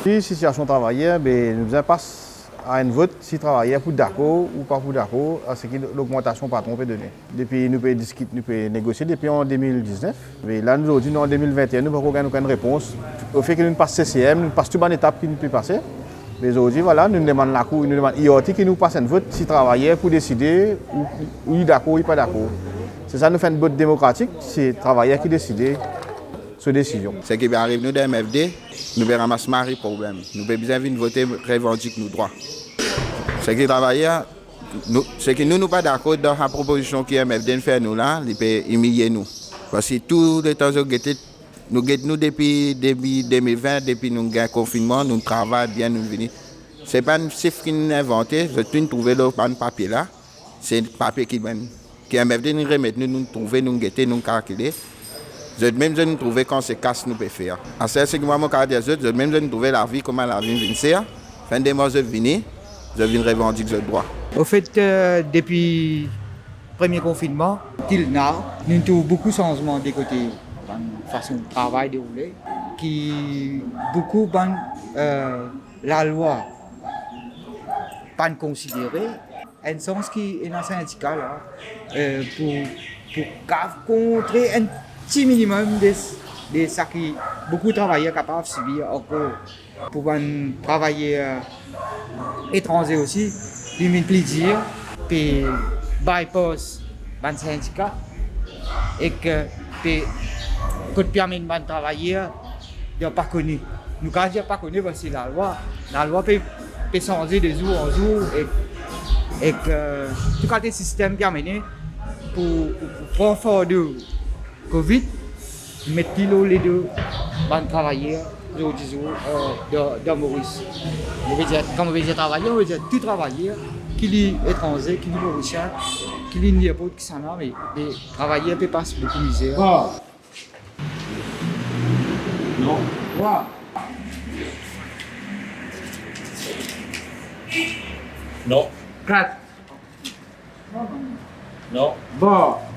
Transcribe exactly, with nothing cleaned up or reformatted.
Si sitiasion travayer, be, nou bizin pas a enn vot, si travayer pou dakor ou pa pou dakor a seki logmantasion patron pe done. Depi nou pe diskit, nou pe negosie depi an de mil diznef. Me la, nou, zordi, nou an de mil vinte-enn, nou pankor gagn okenn repons. Lefet ki nou pas C C M, nou pas tou bann etap ki nou pe pase. Me zordi, vwala, nou demann lakour, nou demann I R T ki nou pas enn vot, si travayer pou deside ou, ou li dakor, ou li pa dakor. Se sa nou fer enn vot demokratik, se travayer ki deside so desizion. Seki pe ariv nou dan M F D, nou pe ramas mari problem. Nou pe bizin vinn vote, revandik nou drwa. Seki travayer, nou, seki nou, nou pa dakor dan sa propozision ki M F D inn fer nou la, li pe imilie nou. Parski tou letan zot gete, nou get nou depi, depi de mil vin, depi nou gagn konfinnman, nou travay bien, nou vini. Se pa enn sif ki nou invante, zot tou inn trouve lor bann papie la. Se papie ki bann, ki M F D inn remet nou, nou trouve, nou gete, nou kalkile. Zot mem zot inn trouve kan se kas nou pe fer. Aster seki mwa mo kav dir zot, zot mem zot inn trouve lavi, kouma lavi vinn ser. Fin de mwa zot vini, zot vinn revandik zot drwa. Anfet, eh, depi premie konfinnman till now, nou trouv boukou sanzman de kote bann fason travay deroule, ki boukou bann, eh, lalwa pa'nn konsidere. Enn sans ki ena sindika la, eh, pou, pou kav kontre enn ti minimem de, de sa ki boukou travayer kapav sibir ankor. Pou bann travayer etranze osi, li vinn pli dir, pe bypass bann sindika, ek pe, kot pe amenn bann travayer dan pa kone. Nou kav dir pa kone, parski lalwa, lalwa pe, pe sanze de zour an zour, ek, ek, eh, tou kalite sistem pe amene pou, pou, pou pran fardo Covid, met li lor ledo bann travayer zordi zour, eh, dan, dan Moris. Mo pe dir, kan mo pe dir travayer, mo pe dir tou travayer, ki li etranze, ki li morisien, ki li ninport kisannla, me, me travayer pe pas boukou mizer. Bon. Non. Trwa. Non. Kat. Non. Bon.